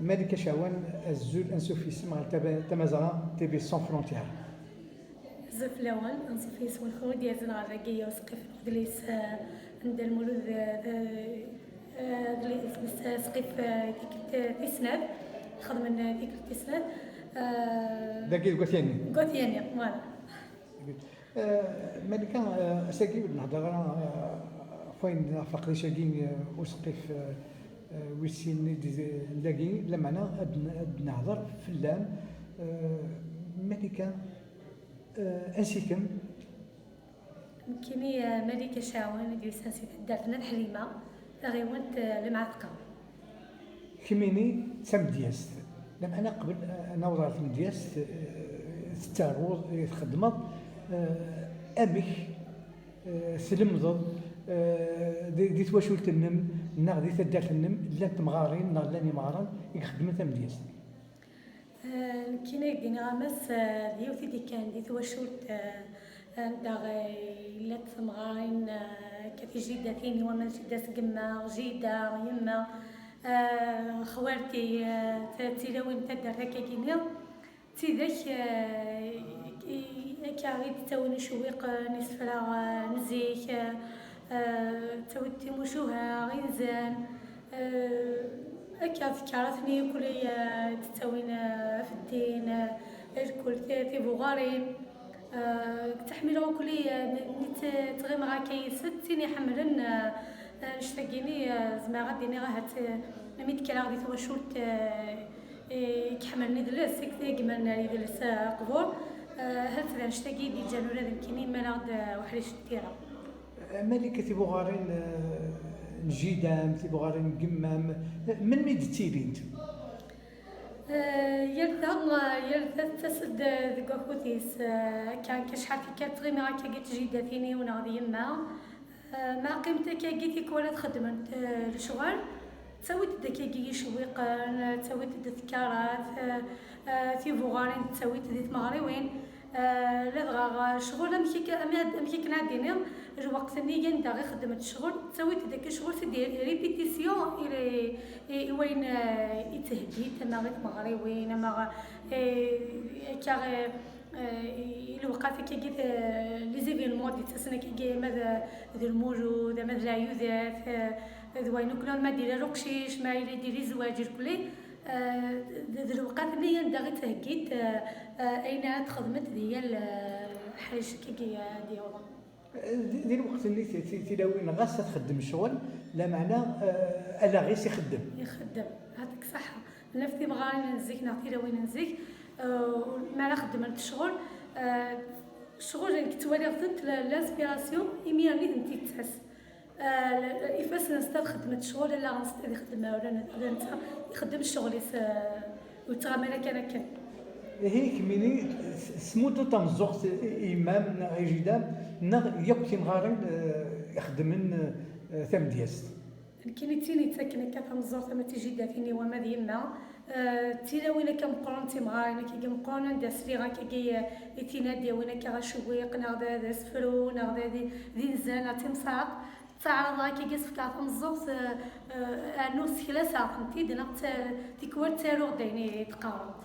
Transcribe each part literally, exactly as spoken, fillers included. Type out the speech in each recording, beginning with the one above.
Malika Cawan, azul, ansuf yis-m ɣer taba- tamazɣa T V Sans Frontières. Azul fell-awen, ansuf yis-wen kud yerzen ɣer dagi usqif n udlis, eh, n Dda Lmulud, eh, eh, d- isem-is, eh, sqif, eh, tikkelt, eh, tis snat, xedmen, eh, tikkelt tis snat. Eh, Dagi deg At Yanni. Deg At Yanni, voilà. Eh, Malika, eh, ass-agi ur d-nehder ara, eh, ɣef wayen ɣef leqdic-agi, eh, usqif, eh, eh, wis sin i d- dagi, lameɛna ad n- ad nehder fell-am. Eh, Malika, eh, ansi-kem? Nekkini, eh, Malika Cawan, i d-yusan si taddart n At Ḥlima, taɣiwant, eh, Lemɛatqa. Kemmini d tamedyazt, lameɛna qbel, eh, ad naweḍ ɣer tmedyazt, eh, tettaruḍ, eh, txeddmeḍ, eh, amek, eh, tlemdeḍ, eh, di di twacult-nnem neɣ di taddart-nnem llant temɣarin neɣ llan imɣaren i ixeddmen tamedyazt? Eh, nekkini ad d-iniɣ a Mass, eh, d yiwet i d-ikkan di twacult, eh, anda, eh, llant temɣarin, eh, akka tijiddatin-iw, ama d jidda-s n yemma, jida, yemma, eh, xwarti, eh, t- tilawin n taddart akkagi-nni. D tidak, eh, i- akka i d-ttawin icewwiqen, isefra, eh, n zik, eh, eh, ttawin timucuha, inzan, eh, akka tekkarat-nni ukuli, eh, d-ttawin, eh, ɣef ddin, eh, lkul ti- tibuɣarin. Eh, ttaḥmileɣ ukuli, eh, mi mi tt- ttɣimeɣ akka yis-s, d tin iḥemmlen, eh, eh, annect-agi-nni, eh, zemreɣ ad d-iniɣ ahat, eh, mi d-kkreɣ di twacult, eh, i iḥemmlen idles, i yegmen idles, eh, aqbur, eh, ahat d annect-agi i d-yeǧǧan ula d nekkini mmaleɣ-d, eh, uḥric n tira. Malika, tibuɣarin, eh, n jida-m, tibuɣarin n yemma-m, eh, melmi i d-ttilint? Eh, yal ta, yal ta tettas-d deg wakud-is, eh, akka, akka acḥal tikkal ttɣimiɣ akkagi d tjiddatin-iw neɣ d yemma. Eh, ma qqimet akkagi tikwal ad xeddment, eh, lecɣal, ttawit-d akkagi icewwiqen, eh, ttawit-d tekkarat, eh, eh, tibuɣarin ttawit di tmeɣriwin. Eh, ladɣa, eh, ccɣel amek ik- amek ad- amek akken ad d-iniɣ, lweqt-nni anda i xeddment ccɣel, ttawit-d akka ccɣel, c'est des répétitions i, i, i wayen, eh, i theddit, ama i tmeɣriwin, ama, eh, akka, eh, eh, i lewqat akkagi, eh, les événements d-ittasen akkagi, ama d d lmulud, ama d leɛyudat, eh, d wayen akk, ma d-yella uqcic, ma yella d-yella zzwaǧ, irkelli, eh, d d lewqat-nni anda i theggit, eh, eh, ayen ara txedmet di yal, eh, ḥric akkagi, eh, d-yawḍen. Di di lweqt-nni ti- ti- tilawin ɣas ad txeddem ccɣel, lameɛna, eh, alaɣ-is ixeddem. Ixeddem, ɛṭik ṣṣeḥḥa. Naf timɣarin n zik neɣ tilawin n zik, eh, mi ara xeddment ccɣel, eh, ccɣel nekk ttwaliɣ-tent la- l'inspiration, imir-nni d netta i d-tettas. Eh, ifassen-nsent ad xeddment ccɣel, allaɣ-nsent ad ixeddem, ula d netta ixeddem ccɣel-is, eh, ur yettɣamar akken akken. Ihi kemmini s- tesmuddeḍ tameẓẓuɣt i i yemma-m neɣ i jida-m neɣ yakk timɣarin, eh, ixeddmen, eh, tamedyazt? Nekkini d tin yettakken akka tameẓẓuɣt ama d tijiddatin-iw ama d yemma. Eh, d tilawin akka meqqren, d timɣarin akkagi meqqren, anda sliɣ akkagi, eh, i tinadiwin akka ɣer cewwiq neɣ d d asefru neɣ d d inzan neɣ d timsart. Ttaɛraḍeɣ akkagi s-fkeɣ tameẓẓuɣt, eh, eh, rnu seklaseɣ-tent-id neɣ tta- tikwal ttaruɣ-d ayen i d-qqarent.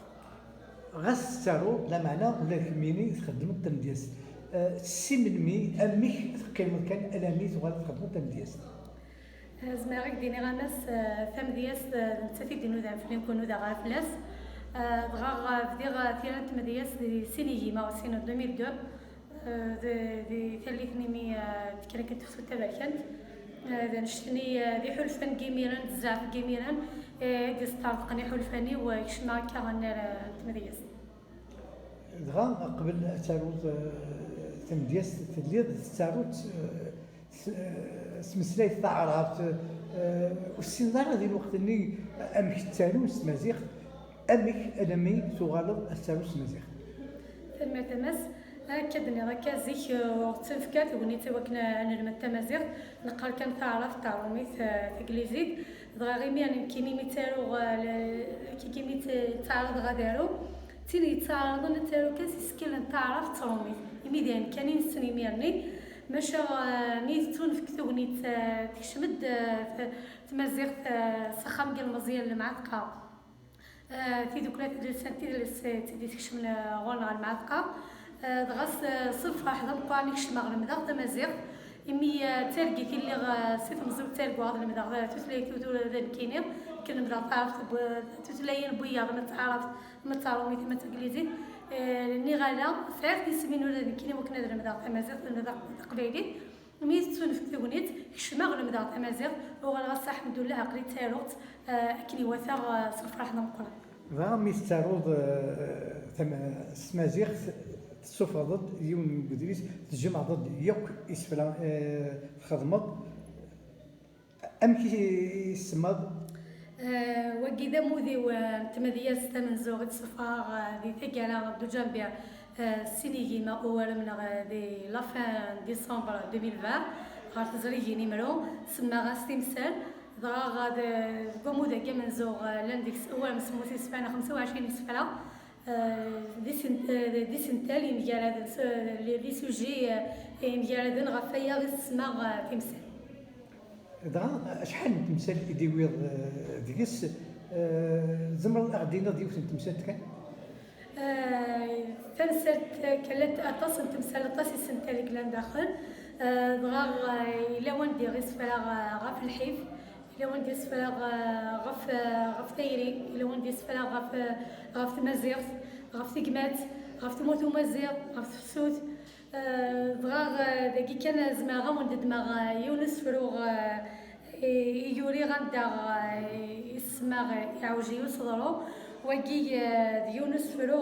Ɣas tettaruḍ, lameɛna ula d kemmini txeddmeḍ tamedyazt. Eh, si melmi, amek teqqimeḍ kan alami tuɣaleḍ txeddmeḍ tamedyazt? Eh, zemreɣ ad k-d-iniɣ a Mass, eh, tamedyazt, eh, d nettat i d-inudan fell-i, ur nudaɣ ara fell-as. Eh, dɣa, eh, bdiɣ, eh, tira n tmedyazt di sin igimawasin, deux mille deux. Eh, di di tallit-nni mi, eh, d-tekker akken tefsut taberkant, eh, d annect-nni, eh, d iḥulfan n yimiren, d zzɛaf n yimiren, eh, i d-yesṭerḍqen iḥulfan-iw, eh, kecmeɣ akka annar, eh, n tmedyazt. Dɣa, qbel ad taruḍ, eh, tamedyazt, telliḍ tettaruḍ, eh, s- eh, s tmeslayt taɛrabt, eh, ur tessineḍ ara di lweqt-nni amek ttarun s tmaziɣt, amek alami tuɣaleḍ ad tettaruḍ s tmaziɣt? Tanemmirt a Mass. Akka d-nniɣ akka, zik, eh, ur ɣ-ttenfka tegnit i wakken ad nelmed tamaziɣt, neqqar kan taɛrabt, taṛumit, eh, taglizit. Dɣa imi nekkini mi ttaruɣ, eh, le- kiki mi tt- ttaɛraḍeɣ ad aruɣ, d tin yettaɛraḍen ad taru kan s isekkilen n taɛrabt d tṛumit, imi d ayen kan i nessen imir-nni. Maca, eh, mi tettunefk tegnit, eh, tekcem-d, eh, t- tmaziɣt, eh, s axxam n yilmeẓyen n Lemɛatqa. Tidukla tadelsant tidles d tid i tkecmen ɣur-neɣ ɣer lmeɛtqa. Dɣa s lferḥ d ameqqran i kecmeɣ lemdeɣ tamaziɣt, imi d targit i lliɣ si temẓi ur ttarguɣ ad lemdeɣ tutlayt-iw tura d nekkini, akken lemdeɣ taɛrabt, tutlayin n wiyaḍ, ma d taɛrabt, ma d taṛumit, ma d taglizit. Nniɣ ala, sɛiɣ tismin ula d nekkini wakken ad lemdeɣ tamaziɣt, lemdeɣ taqbaylit. Mi tettunefk tegnit, kecmeɣ lemdeɣ tamaziɣt, uɣaleɣ ass-a, ḥemdullah, aql-i ttaruɣ-tt akken iwata, s lferḥ d ameqqran. Dɣa mi tettaruḍ s tmaziɣt, tessufɣeḍ-d yiwen n wedlis, tjemɛeḍ-d yakk isefra txedmeḍ. Amek i tsemmaḍ? Wagi d amud-iw n tmedyazt tamenzut i d-sufɣeɣ di taggara n Duǧanbi, sin igima uwarem neɣ di la fin n décembre deux mille vingt, ɣer teẓrigin imru, semmaɣ-as Timsal. Dɣa deg wamud-agi amenzu llan deg-s uwarem semmus isefra neɣ xemsa u ɛecrin isefra. Di sental yemgaraden, les sujets yemgaraden, ɣef waya i s-semmaɣ Timsal. Dɣa acḥal n temsal i d-iwiḍ deg-s? Tzemreḍ ad ɣ-d-tiniḍ yiwet n temsalt kan? Tamsalt kan, llant aṭas n temsal, aṭas isental i yellan daxel. Dɣa yella wanda i ɣ-isefra ɣef lḥif, yella wanda i ɣ-isefra ɣef, ɣef tayri, yella wanda i ɣ-isefra ɣef, ɣef tmaziɣt, ɣef tegmat, ɣef tmurt umaziɣ, ɣef tefsut. Dɣa dagi kan zemreɣ ad wen-d-ddmeɣ yiwen usefru i uriɣ anda i s-semmaɣ Iɛewjey useḍru. Wagi d yiwen usefru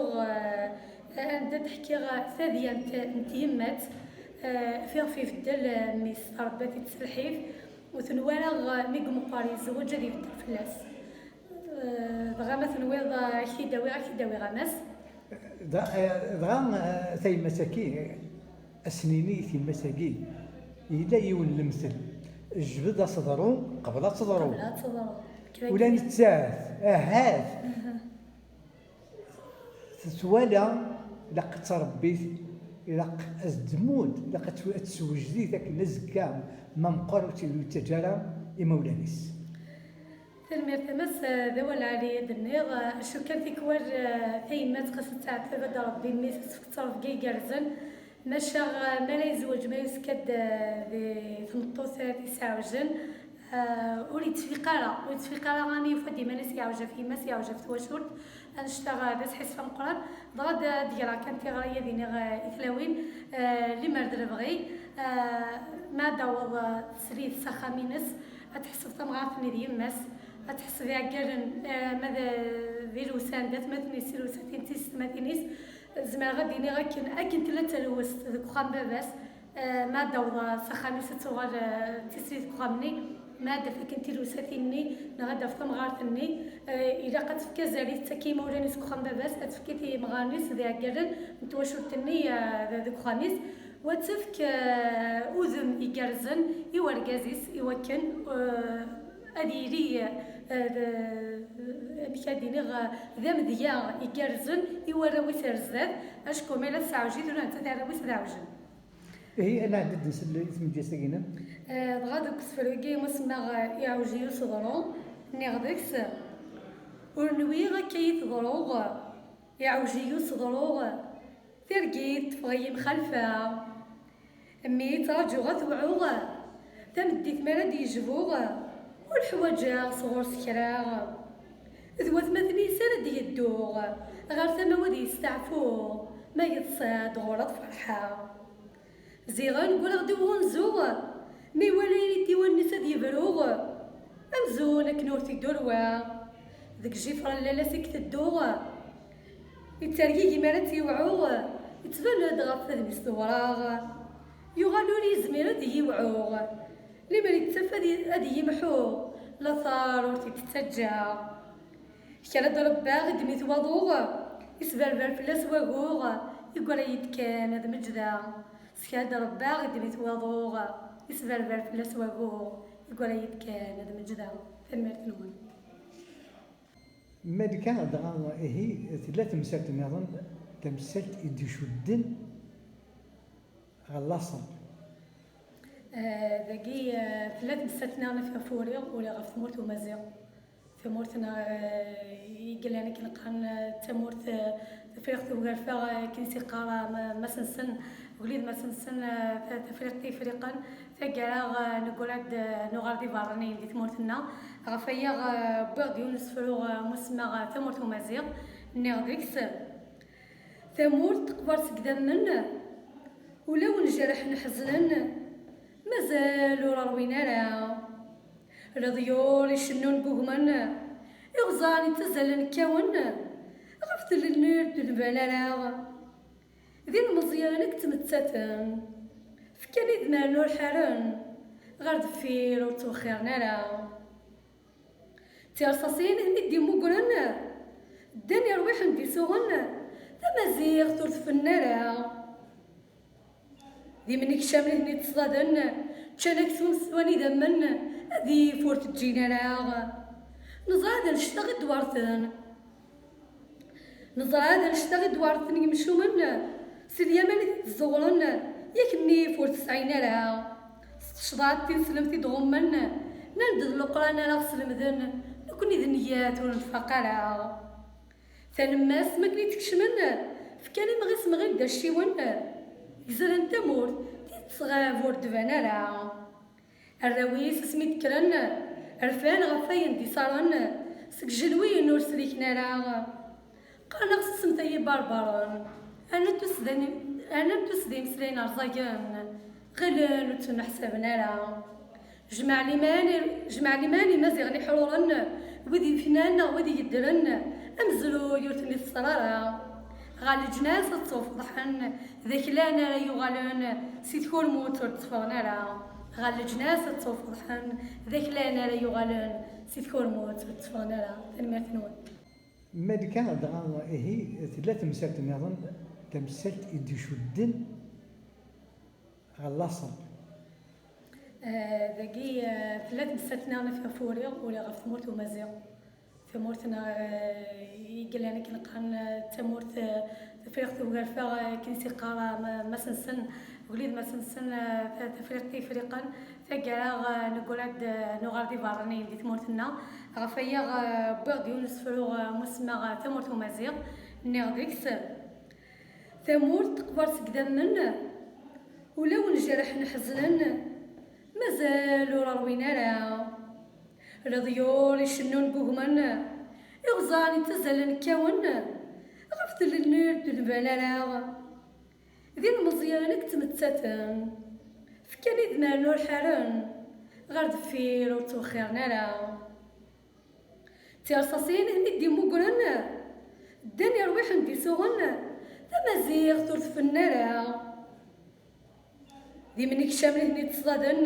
anda d-ḥkiɣ tadyant n tyemmat, f iɣef ibeddel mmi-s, tṛebba-t-id s lḥif, ur t-nwi ara mi yemmeqqer yezweǧ ad ibeddel fell-as. Dɣa ma tenwiḍ ad k-t-id-awiɣ, ad k-t-id-awiɣ a Mass. Dɣa tayemmat-agi, ad s-nini i tyemmat-agi, yella yiwen n lemtel: jbed aseḍru qbel ad teḍru. Qbel ad teḍru. Ula nettat ahat tetwala, ilaq ad tṛebbit, ilaq ad s-d-tmudd, ilaq ad tw-, ad tessewjed-it akken azekka ma meqqer ur tt-, ur yettaǧǧa ara imawlan-is. Tanemmirt a Mass, d awal lɛali i d-tenniḍ. Acu kan tikwal tayemmat xas ad teɛtab ad d-ṛebbi mmi-s, ad tefk ttṛebga igerrzen. Maca mi ara yezweǧ, ma yuska-d di tmeṭṭut tisɛewjen, ur yettfiq ara, ur yettfiq ara armi yufa-d iman-is yeɛwej ɣef yemma-s, yeɛwej ɣef twacult. Annect-a d asḥissef ameqqran. Dɣa ad d-greɣ kan tiɣri ad iniɣ i tlawin, limer d lebɣi, ma ad d-taweḍ teslit s axxam-ines, ad teḥseb tamɣart-nni d yemma-s, ad teḥseb iɛeggalen, ma d, d ilewsan d atmaten-is, ilewsatin d tiyessetmatin-is. Zemreɣ ad d-iniɣ akken, akken tella d talwest deg uxxam n baba-s, ma ad d-taweḍ s axxam-is ad tuɣal d tislit deg uxxam-nni, ma ad d-taf akken tilewsatin-nni neɣ ad d-taf tamɣart-nni, ilaq ad tefk azal i tettak i yimawlan-is deg uxxam n baba-s, ad tefk i yimɣaren-is d iɛeggalen n twacult-nni deg uxxam-is, u ad tefk udem igerrzen i wergaz-is i wakken ad yili, amek ad iniɣ, d amedya igerrzen i warraw-is ar zdat, acku ma yella tesɛewj-it ula nettat arraw-is ad ɛewjen. Ihi, ad nɛeddi ad nsel i tmedyazt-agi-nnem. Dɣa deg usefru-agi, ma semmaɣ Iɛewjey useḍru, nniɣ deg-s: ur nwiɣ akka i teḍru, Iɛewjey useḍru, targit teffeɣ-iyi mxalfa. Mmi ttraǧuɣ ad tewɛu, tameddit mi ara d-yejbu, ur ḥwaǧeɣ sɣur-s kra. D watmaten-is ara d-yeddu ɣer tama-w ad yesteɛfu, ma yeḍsa-d ɣur-i ad ferḥeɣ. Ziɣen wwiɣ-d i uɣunzu, mi wala yili-d i wallen-is ad yebru, amzun akken ur t-id-urwa. Deg jifra n lalla-s i iteddu, yettergigi mi ara tt-yewɛu, yettban-d ɣef wudem-is d awraɣ. Yuɣal ur yezmir ad iyi-iwɛu, limer yettaf ad y-, ad iyi-imḥu, later ur t-id-ttaǧǧa. Kra d-rebbaɣ i ddem-it waḍu, isberber fell-as wagu, iggra-yi-d kan ad meǧdeɣ. S kra d-rebbaɣ i ddem-it waḍu, isberber fell-as wagu, iggra-yi-d kan ad meǧdeɣ. Tanemmirt-nwen. Malika, dɣa, ihi, tella temsalt nniḍen, tamsalt i d-icudden ɣer laṣel. Eh, dagi, eh, tella temsalt nniḍen ɣef uriɣ, uriɣ ɣef tmurt umaziɣ. Tamurt-nneɣ, eh, i yellan akken qqaren, eh, tamurt, eh, Tafriqt Ugerfa, eh, akken i s-yeqqar, eh, ma-, Masensen, ugellid Masensen, eh, ta-, Tafriqt Ifriqen, taggara, eh, neggra-d, eh, nuɣal d iberraniyen di tmurt-nneɣ. Ɣef waya, eh, wwiɣ-d yiwen n usefru, eh, musemma, eh, Tamurt Umaziɣ, nniɣ deg-s, tamurt teqber seg idammen, ulawen jerḥen ḥeznen, mazal ur ṛwin ara. Leḍyur icennun ggugmen, iɣẓan ittazzalen kkawen, ɣef tlelli ur d-nban ara. D ilmeẓyen i yettmettaten, fkan idmaren ur ḥaren, ɣer deffir ur ttwexxiren ara. Tirṣaṣin i d-immugren, ddan irwiḥen d isuɣen, tamaziɣt ur tfenn ara. D imnekcamen i ten-ittṣaden, ččan aksum swan idammen, ad yif ur t-ǧǧin ara. Neẓra d annect-a i d-werten. Neẓra d annect-a i d-werten yimcumen, si lyaman i t-id-zzuɣren, yak nnif ur t-sɛin ara. S tecḍaḍt tineslemt i d-ɣummen, nnan-d d Leqran ara ɣ-slemden, nekkni d nniyyat ur nfaq ara. Tanemmast mi akken i tt-kecmen, fkan imɣi s mɣi d acciwen, gzaren tamurt, di tesɣab ur d-tban ara. Arraw-is asmi d-kkren, rfan ɣef wayen d-isaren, seg ijenwiyen ur sliken ara. Qqaren-aɣ susmet ay iberbaren, rnan-d usda-, rnan-d usda imeslayen rẓagen, ɣilen ur ttenneḥsaben ara. Jmeɛ liman, jmeɛ liman imaziɣen iḥruren, wid yefnan neɣ wid yeddren, amezruy ur ten-iteṣṣer ara. Ɣer leǧnas ad ttwafeḍḥen, d aklan ara yuɣalen, si tkurmut ur d-tteffɣen ara. Ɣer leǧnas ad ttwafeḍḥen, d aklan ara yuɣalen, si tkurmut ur d-tteffɣen ara. Tanemmirt-nwen. Malika, dɣa ihi tella temsalt nniḍen, tamsalt i d-icudden ɣer laṣel. Eh, dagi, eh, tella temsalt nniḍen ɣef uriɣ, uriɣ ɣef tmurt umaziɣ. Tamurt-nneɣ, eh, i yellan akken qqaren, eh, tamurt, eh, Tafriqt Ugerfa, eh, akken i s-yeqqar, eh, ma-, Masensen, ugellid Masensen, eh, ta-, Tafriqt Ifriqen, taggara, eh, neggra-d, eh, nuɣal d iberraniyen di tmurt-nneɣ. Ɣef waya, eh, wwiɣ-d yiwen n usefru, eh, musemma, eh, Tamurt Umaziɣ, nniɣ deg-s, tamurt teqber seg idammen, ulawen jerḥen ḥeznen, mazal ur ṛwin ara. Leḍyur icennun ggugmen, iɣẓan ittazzalen kkawen, ɣef tlelli ur d-nban ara. D ilmeẓyen i yettmettaten, fkan idmaren ur ḥaren, ɣer deffir ur ttwexxiren ara. Tirṣaṣin i d-immugren, ddan irwiḥen d isuɣen, tamaziɣt ur tfenn ara. D imnekcamen i ten-ittṣaden,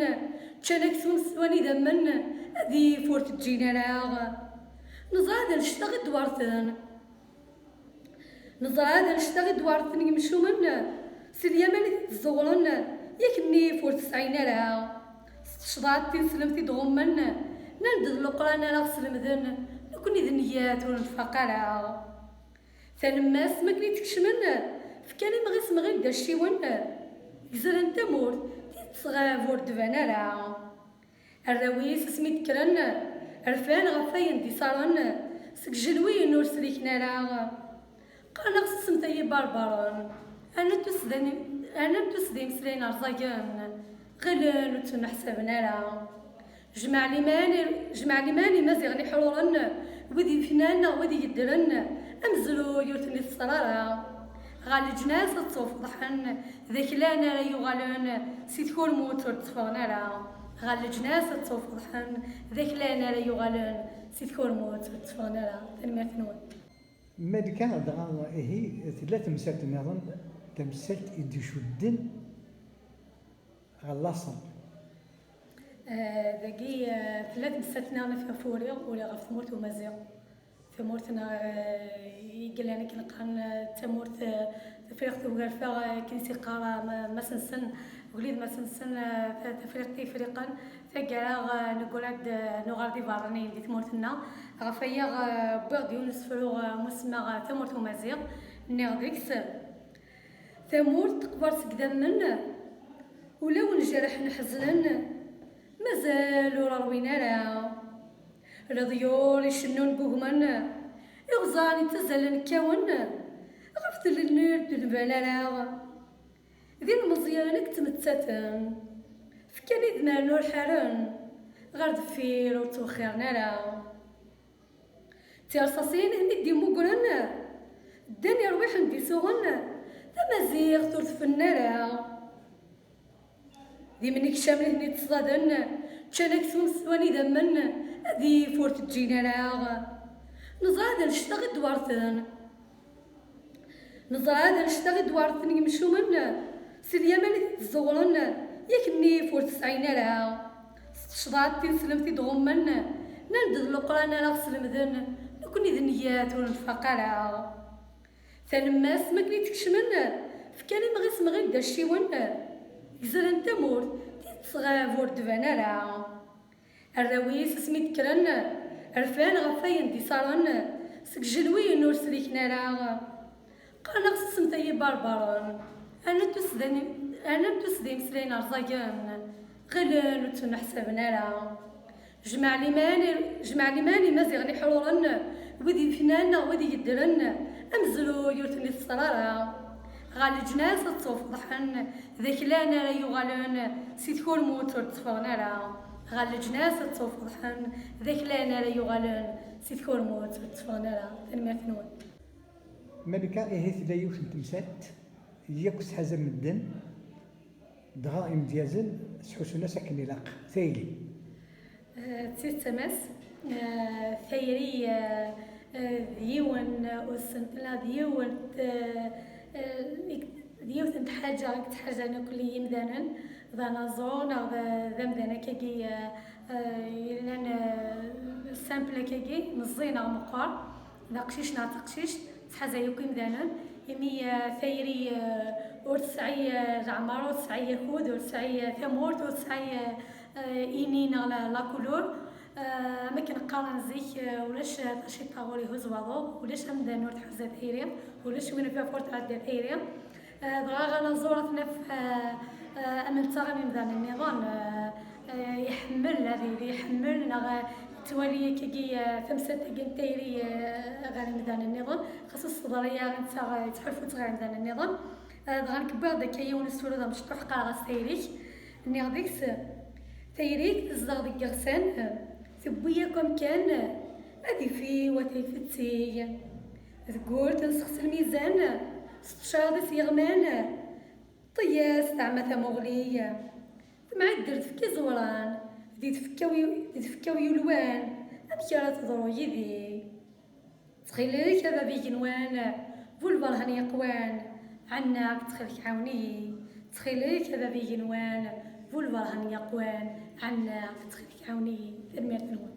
ččan aksum swan idammen, ad yif ur t-ǧǧin ara. Neẓra d annect-a i d-werten. Neẓra d annect-a i d-werten yimcumen, si lyaman i t-id-zzuɣren, yak nnif ur t-sɛin ara. S tecḍaḍt tineslemt i d-ɣummen, nnan-d d Leqran ara ɣ-slemden, nekkni d nniyyat ur nfaq ara. Tanemmast mi akken i tt-kecmen, fkan imɣi s mɣi d acciwen, gzaren tamurt, di tesɣab ur d-tban ara. Arraw-is asmi d-kkren, rfan ɣef wayen d-isaren, seg ijenwiyen ur sliken ara. Qqaren-aɣ susmet ay iberbaren, rnan-d usda-, rnan-d usda imeslayen rẓagen, ɣilen ur ttenneḥsaben ara. Jmeɛ liman, jmeɛ liman imaziɣen iḥruren, wid yefnan neɣ wid yeddren, amezruy ur ten-iteṣṣer ara. Ɣer leǧnas ad ttwafeḍḥen, d aklan ara yuɣalen, si tkurmut ur d-tteffɣen ara. Ɣer leǧnas ad ttwafeḍḥen, d aklan ara yuɣalen, si tkurmut ur d-tteffɣen ara. Tanemmirt-nwen. Malika, dɣa ihi tella temsalt nniḍen, tamsalt i d-icudden ɣer laṣel. Eh, dagi, eh, tella temsalt nniḍen ɣef uriɣ, uriɣ ɣef tmurt umaziɣ. Tamurt-nneɣ, eh, i yellan akken qqaren, eh, tamurt, eh, Tafriqt Ugerfa, eh, akken i s-yeqqar, eh, ma-, Masensen, ugellid Masensen, eh, ta-, Tafriqt Ifriqen, taggara, eh, neggra-d, eh, nuɣal d iberraniyen di tmurt-nneɣ. Ɣef waya, eh, wwiɣ-d yiwen n usefru, eh, musemma, eh, Tamurt Umaziɣ, nniɣ deg-s, tamurt teqber seg idammen, ulawen jerḥen ḥeznen, mazal ur ṛwin ara. Leḍyur icennun ggugmen, iɣẓan ittazzalen kkawen, ɣef tlelli ur d-nban ara. D ilmeẓyen i yettmettaten, fkan idmaren ur ḥaren, ɣer deffir ur ttwexxiren ara. D tirṣaṣin i ten-id-immugren, ddan irwiḥen d-isuɣen, tamaziɣt ur tfenn ara. D imnekcamen i ten-id-ṣṣaden, ččan aksum swan idammen, adif ur t-ǧǧin ara. Neẓra d annect-a i d-werten. Neẓra d annect-a i d-werten yemcumen, si lyaman i t-id-zzuɣren, yak nnif ur t-sɛin ara. S tecḍaḍt tineslemt i d-ɣummen, nnan-d d Leqran ara ɣ-slemden, nekkni d nniyyat ur nfaq ara. Talemmast mi akken i tt-kecmen, fkan imɣi s mɣi dda cciwen, gzaren tamurt, di tesɣab ur d-tban ara. Arraw-is asmi d-kkren, rfan ɣef wayen d-isaren, seg ijenwiyen ur sliken ara. Qqaren-aɣ susmet ay iberbaren, rnan-d usda-, rnan-d usda imeslayen rẓagen, ɣilen ur ttuneḥsaben ara. Jmeɛ liman, jmeɛ liman imaziɣen iḥruren, wid yefnan neɣ wid yeddren, amezruy ur ten-iteṣṣer ara. Ɣer leǧnas ad ttufeḍḥen, d aklan ara yuɣalen, si tkurmut ur d-tteffɣen ara. Ɣer leǧnas ad ttufeḍḥen, d aklan ara yuɣalen, si tkurmut ur d-tteffɣen ara. Tanemmirt-nwen. Malika, ihi tella yiwet n temsalt yakk tḥaza medden, dɣa imedyazen ttḥusun-as akken ilaq. Tayri. Eh, d tidet a Mass, eh, tayri, eh, eh, d yiwen, eh, usentel, d yiwen, eh, eh, d yiwet n tḥaǧa i yettḥaǧan akk yimdanen, d anaẓur neɣ d, d amdan akkagi, eh, eh, yellan, eh, simple akkagi, meẓẓi neɣ meqqer. D aqcic neɣ d taqcict, tettḥaza yakk imdanen, imi, eh, tayri, eh, ur tesɛi, eh, leɛmer, ur tesɛi akud, ur tesɛi, eh, tamurt, ur tesɛi, eh, eh, ini neɣ la, la couleur. Eh, am akken qqaren zik, eh, ulac, eh, taciṭa ur ihuz waḍu, ulac amdan ur tḥuza tayri, ulac win ɣef ur tɛedda tayri. Eh, dɣa anaẓur ad t-naf, eh, eh, am netta am imdanen nniḍen, eh, eh, iḥemmel ad yili iḥemmel neɣ, eh, yettwali akkagi, eh, tamsalt-agi n tayri, eh, ɣer imdanen nniḍen, xas ur s-teḍri ara netta, eh, yettḥulfu-tt ɣer imdanen nniḍen. Eh, dɣa nekk wwiɣ-d akka yiwen usefru d amecṭuḥ, qqareɣ-as tayri-k. Nniɣ deg-s, tayri-k tezdeɣ deg yiɣsan, tewwi akk amkan, ad ifi wat ifettig. Deg ur tensex s lmizan, s tecraḍ-is yeɣman, ṭṭeyyas teɛma tamuɣli. Temɛedder tfekka iẓewran, di tfekka-w, di tfekka-w yulwan, amek ara teḍru yid-i? Ttxil-k a bab igenwan, bu lberhan yeqwan, ɛennaɣ ttxil-k ɛawen-iyi. Ttxil-k a bab igenwan, bu lberhan yeqwan, ɛennaɣ ttxil-k ɛawen-iyi. Tanemmirt-nwen.